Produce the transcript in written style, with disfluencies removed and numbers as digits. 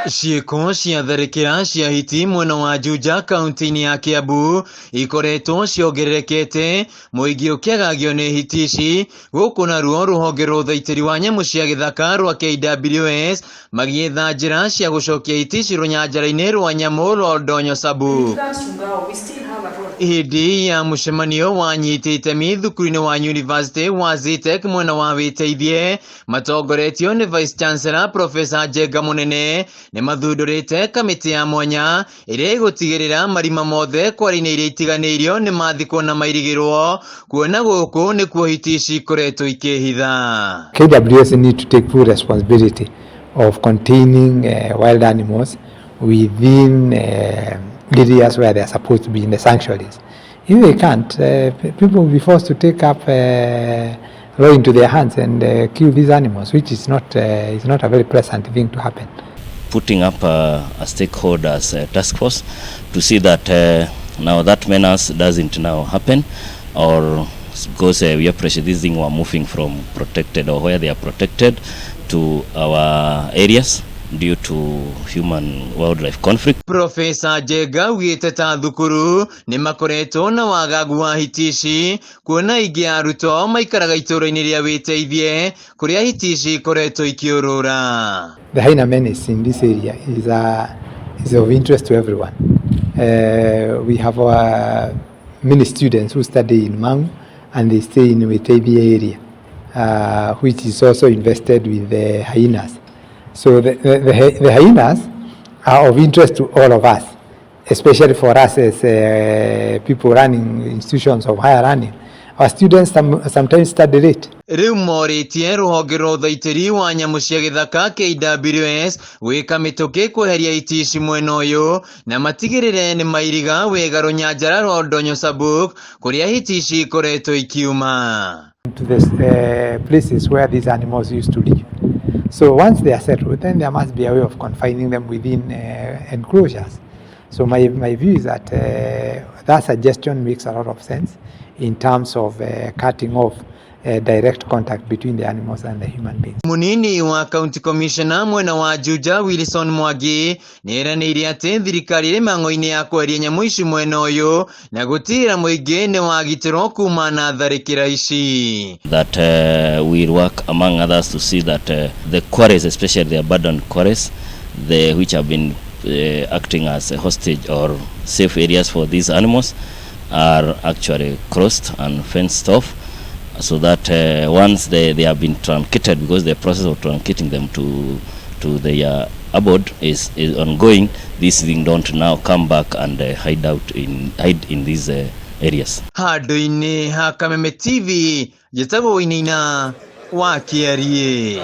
Ciĩko cia tharĩkĩra cia hiti mwena wa Juja kaunti-inĩ ya Kiambu ikoretwo ciongererekete, mũingĩ ũkĩagagio nĩ hiti ici, gũkũ naruo rũhonge rwa ũthaitĩri wa nyamũ cia gĩthaka rwa KWS magĩetha njĩra cia gũcokia hiti ici rũnyanjara-inĩ rwa nyamũ rwa Oldonyo Sabuk. Hĩndĩ ya mũcemanio wa anyiti itemi thukuru-inĩ wa University wa Zetech mwena wa Wĩteithie matongoretio nĩ Vice Chancellor Professor Njenga Mũnene nĩ mathundũrĩte kamĩtĩ ya mwanya ĩrĩa ĩgũtigĩrĩra marima mothe kware-inĩ iria itiganĩirio nĩ mathikwo na mairigĩrwo kuona gũkũ nĩkuo hiti ici ikoretwo ikĩhitha. KWS need to take full responsibility of containing wild animals within areas where they are supposed to be in the sanctuaries. If they can't, people will be forced to take up law into their hands and kill these animals, which is not a very pleasant thing to happen. Putting up a stakeholders task force to see that now that menace doesn't now happen, or because we appreciate this thing were moving from protected or where they are protected to our areas due to human wildlife conflict. Profesa Njenga augĩte ta thukuru nĩ makoretwo na wagagu wa hiti ici kuona aingĩ a arutwo ao maikaraga itũũra-inĩ rĩa Wĩteithie kũrĩa hiti ici ikoretwo ikĩũrũra. The hyena menace in this area is of interest to everyone. We have many students who study in Mangu and they stay in Witeithie area, which is also infested with the hyenas. So the hyenas are of interest to all of us, especially for us as people running institutions of higher learning. Our students sometimes study late. Rĩu morĩtie rũhonge rwa ũthaitĩri wa nyamũ cia gĩthaka KWS gwĩka mĩtũkĩ kweheria hiti ici mwena ũyũ na matigĩrĩre nĩ mairiga wega rũnyanjara rwa Oldonyo Sabuk kũrĩa hiti ici ikoretwo ikiuma. To the places where these animals used to live. So once they are settled, then there must be a way of confining them within enclosures. So my view is that that suggestion makes a lot of sense in terms of cutting off direct contact between the animals and the human beings. Munini wa County Commissioner mwena wa Juja Wilson Mwangi nĩeranĩire atĩ thirikari ĩrĩ mang'o-inĩ ya kweheria nyamũ ici mwena ũyũ na gũtigĩrĩra mũingĩ nĩ wagitĩrwo kuma na tharĩkĩra ici. That we work among others to see that the quarries, especially the abandoned quarries, which have been acting as a hostage or safe areas for these animals, are actually closed and fenced off so that once they have been truncated, because the process of truncating them to their abode is ongoing, these things don't now come back and hide in these areas. Handũ-inĩ ha Kameme TV njĩtagwo Wainaina wa Kĩariĩ.